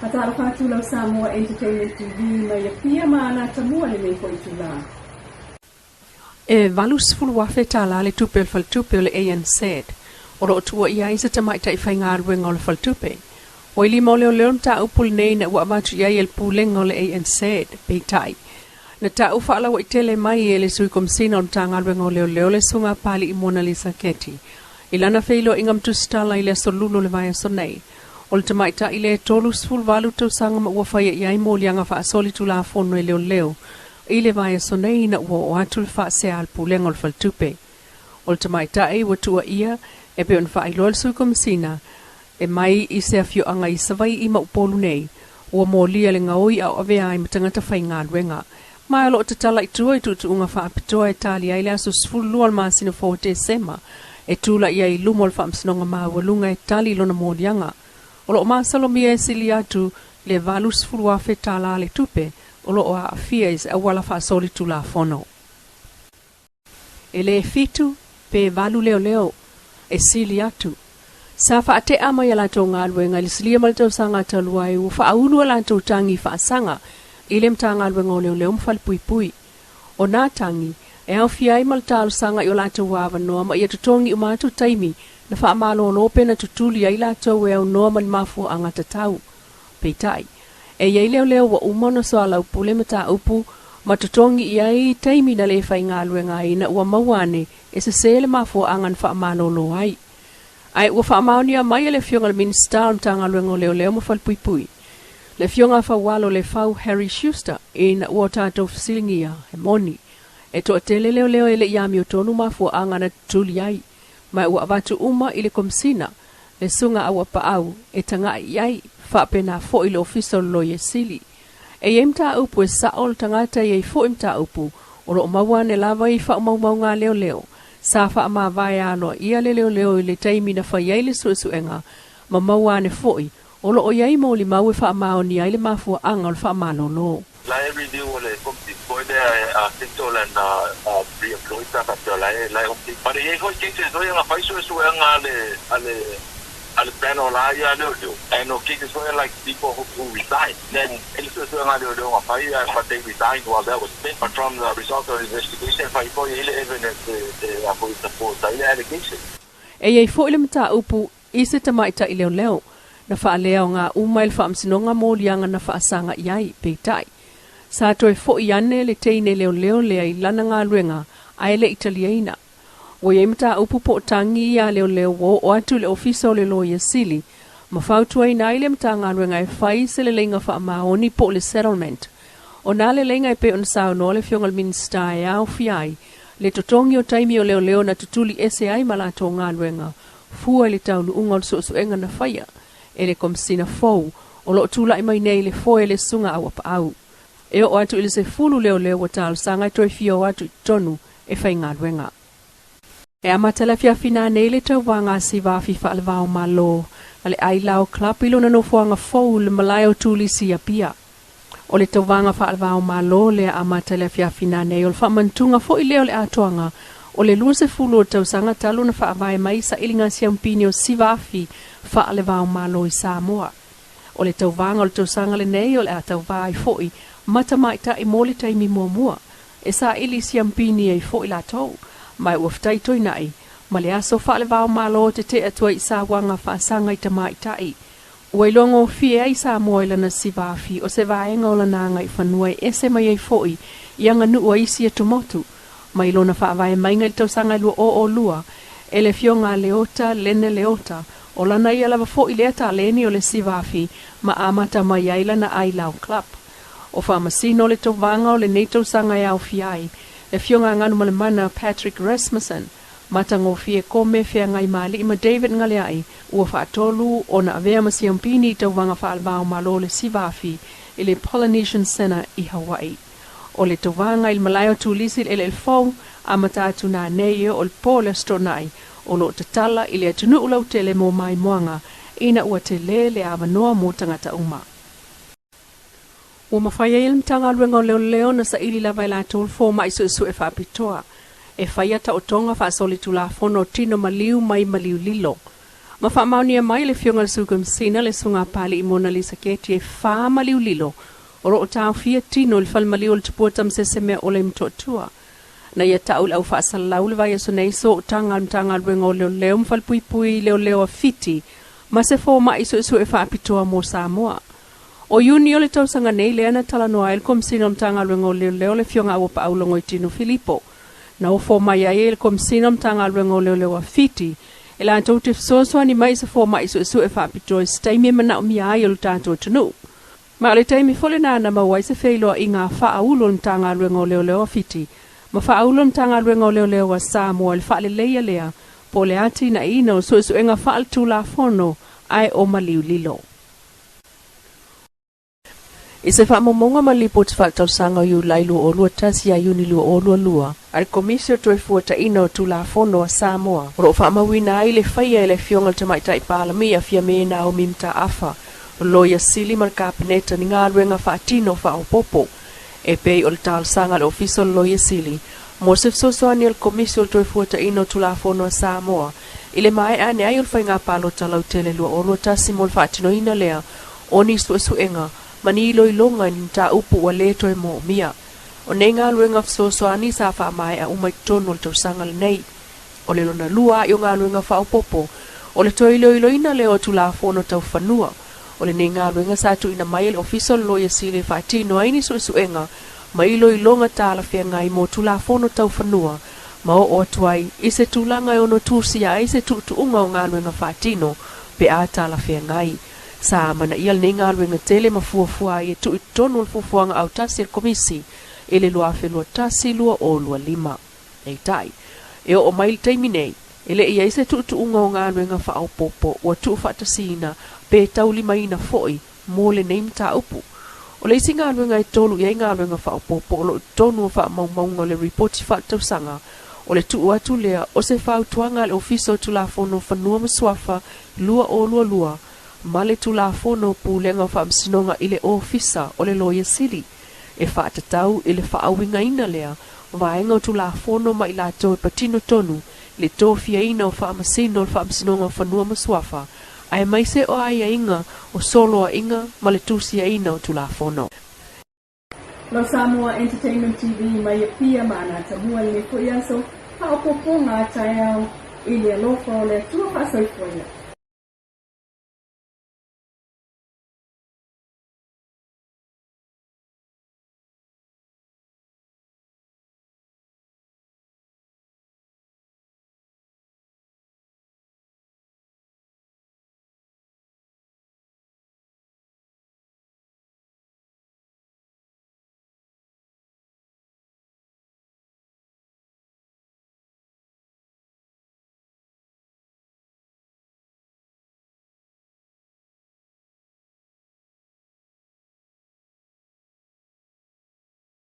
Faatalofa atu lau Samoa Entertainment TV mai Apia ma Alaatamua lenei foi itula. E $80,000 le tupe o le faletupe o le ANZ o lo o tuuaia ai se tamaitai faigaluega o le faletupe. Ua i lima o leoleo le mataupu lenei ina ua avatu i ai e le Pulega o le ANZ, peitai, na tau faalauaitele mai e le Sui Komesina o le Matagaluega o Leoleo le Susuga a Papalii Monalisa Keti i lana feiloaiga ma tusitala i le aso Lulu o le vaiaso nei. O le tamaitai lea e 38 tausaga ma ua faia i ai moliaga faasolitulafono e leoleo i le vaiaso nei ina ua oo atu le faasea a le Pulega o le Faletupe. O le tamaitai ua tuuaia e pei ona faailoa e le Sui Komesina e mai i se afioaga i Savaii ma Upolu nei, ua molia le gaoi a o avea ai ma tagata faigaluega. Ma o lo o tatala i tua i tuutuuga faapitoa e tali ai le aso 12 o le masina fou o Tesema e tulai ai i luma o le Faamasinoga Maualuga e tali i lona moliaga. O lo o masalomia e sili atu le $80,000 le tupe o lo o aafia i se auala faasolitulafono. E le fitu pe valu leoleo e sili atu. Sa faatea mai a latou galuega i le silia ma le tausaga talu ai ua faaulu a latou tagi faasaga i le Matagaluega o Leoleo ma Falepuipui. O nā tagi e aofia ai ma le talosaga i o latou avanoa ma ia totogi uma atu taimi na faamalolo pe na tutuli ai latou e aunoa ma ni mafuaaga tatau. Peitai, e i ai leoleo ua uma ona soalaupule mataupu ma totogi i ai taimi na le faigaluega ai ina ua maua ane e sesē le mafuaaga na faamalolo ai. Ae ua faamaonia mai e le Afioga i le Minisita o le Matagaluega o Leoleo ma Falepuipui, le Afioga a Faualo Lefau Harry Schuster ina ua tatou fesiligia, e moni, e toatele leoleo e le i amiotonu mafuaaga na tutuli ai, ma ua avatu uma i le Komesina le Susuga Auapaau e taga'i i ai, faapena foi le Ofisa o le Loia Sili. E i ai mataupu e sa'o le tagata e i ai foi mataupu o lo o maua ane lava i faaumaumauga a leoleo. Sa faamavae aloaia le leoleo i le taimi na fai ai le suesuega ma maua ane foi o lo o i ai molimau e faamaonia ai le mafuaaga o le faamalolo. La e review o le komiti foi lea e a settle and re-employ pe a faapea o la e la e ok. But e i ai foi cases foi na fai suesuega a le a le a le panel la ia a leoleo and o cases foi like people who who resign then e le suesuega a leoleo na fai but they resigned while that was pending but from the result of the investigation fai foi e i ai le evidence e e a foi e support ai le allegation. E i ai foi le mataupu i se tamaitai leoleo na faaleaoga uma e le Faamasinoga moliaga na faasaga i ai, peitai, sa toe foi ane le teine leoleo lea i lana galuega ae le i taliaina. Ua i ai mataupu po o tagi ia leoleo ua oo atu i le Ofisa o le Loia Sili ma fautuaina ai le Matagaluega e fai se leleiga faamaoni po o le settlement. O nā leleiga e pei ona saunoa le Afioga i le Minisita e aofia ai le totogi o taimi o leoleo na tutuli ese ai ma latou galuega fua i le taunuuga o le suesuega na faia e le Komesina fou o lo o tulai mai nei i le foe le Susuga Auapaau. E oo atu i le 10 leoleo ua talosaga e toe fia o atu i totonu e faigaluega. E amata le afiafi nanei le tauvaga a Sivafi Faalevao Malo a le Ailao Club i lona nofoaga fou i le malae o Tulisi i Apia. O le tauvaga faalevao Malo lea amata le afiafi nanei o le faamantuga foi lea o le atoaga o le 20 o tausaga talu ona faavae mai sailiga siampini o Sivafi Faalevao Malo i Samoa. O le tauvaga o le tausaga lenei o le a tauva ai foi ma tamaitai mo le taimi muamua e saili siampini ai foi latou, ma ua fetaitoina'i ma le aso faalevao Malo tetee atu ai i sauaga faasaga i tamaitai. Ua iloagofie ai Samoa i lana sivafi o se vaega o lana agaifanua e ese mai ai foi i aganuu a isi atumotu. Mai lona faavae maiga i le tausaga e 2002 e le Afioga a Leota Lene Leota, o lana ia lava foi lea taleni o le sivafi ma amata mai ai lana Ailao Club. O faamasino le tauvaga o lenei tausaga e aofia ai le Afioga a Galumalemana Patrick Rasmussen, Matagofie Kome Feagaimali'i ma David Galea'i ua faatolu ona avea ma siampini i tauvaga faalevao Malo le Sivafi i le Polynesian Centre i Hawaii. O le tauvaga i le malae o Tulisi i le eleele fou, amata atu nanei e oo i le po o le Aso Toonai, o lo o tatala i le atunuu lautele mo maimoaga ina ua tele le avanoa mo tagata uma. Ua mafai ai e le Matagaluega o Leoleo ona saili lava e latou le fomai suesue faapitoa e faia taotoga faasolitulafono o tino maliu mai maliu lilo. Ma faamaonia mai e le Afioga i le Sui Komesina le Susuga a Papalii Monalisa Keti e fa maliu lilo o lo o taofia tino i le falemaliu o le Tupua Tamasese Meaola i Motootua. Na ia ta'u i le au faasalalau i le vaiaso nei sootaga a le Matagaluega o Leoleo ma Falepuipui Leoleo a Fiti ma se fomai suesue faapitoa mo Samoa. O Iuni o le tausaga nei lea na talanoa ai le Komesina o le Matagaluega o Leoleo le Afioga Auapaau Logoitino Filipo. Na ofo mai ai e le Komesina o le Matagaluega o Leoleo a Fiti e latou te fesoasoani mai i se fomai suesue faapitoa i se taimi e manaomia ai e lo tatou atunuu. Ma o le taimi foi lena na maua ai se feiloaiga a Faaulu o le Matagaluega o Leoleo a Fiti ma Faaulu o le Matagaluega o Leoleo a Samoa i le faaleleia lea po o le atinaeina o suesuega faaletulafono ae o maliu lilo. I se faamaumauga ma le Lipoti Faaletausaga o Iulai 2021 ia Iuni 2022 a le Komisi o Toefuataiga o Tulafono a Samoa, o lo o faamauina ai le faia e le Afioga i le Tamaitai Palamia Fiame Naomi Mataafa, Loia Sili ma le Kapeneta ni galuega faatino faaopoopo e pei o le talosaga a le Ofisa o le Loia Sili mo se fesoasoani a le Komisi o le Toefuataiga o Tulafono a Samoa i le maea ane ai o le faiga palota lautele 2021 mo le faatinoina lea o ni suesuega ma ni iloiloga i ni mataupu ua le toe moomia. O nei galuega fesoasoani sa faamaea uma i totonu o le tausaga lenei. O le lona lua a'i o galuega faaopoopo, o le toe iloiloina lea o Tulafono Tau Fanua. O lenei galuega sa tuuina mai e le Ofisa o le Loia Sili e faatino ai ni suesuega ma iloiloga talafeagai mo Tulafono Tau Fanua ma oo atu ai i se tulaga e ono tusia ai se tuutuuga o galuega faatino pe a talafeagai. Sa amanaia lenei galuega tele ma fuafua ai e tuu i totonu o le fuafuaga autasi a le Komisi i le 2021/2025. Peitai, e oo mai i le taimi nei, e le i i ai se tuutuuga o galuega faaopoopo ua tuufaatasiina pe taulimaina foi mo lenei mataupu. O le isi galuega e tolu i ai galuega faaopoopo o lo o i totonu o faamaumauga o le Lipoti Faaletausaga, o le tuu atu lea o se fautuaga a le Ofisa o Tulafono o Fanua ma Suafa 2022 ma le Tulafono o Pulega o Faamasinoga i le Ofisa o le Loia Sili e faatatau i le faauigaina lea vaega o Tulafono ma i latou e patino tonu i le tofiaina o Faamasino o le Faamasinoga o Fanua ma Suafa aemaise o aiaiga o soloaiga ma le tusiaina o Tulafono. Lo Samoa Entertainment TV mai Apia ma Anatamua i lenei foi aso, faaopoopoga a taeao i le alofa o le Atua faasoifuaina.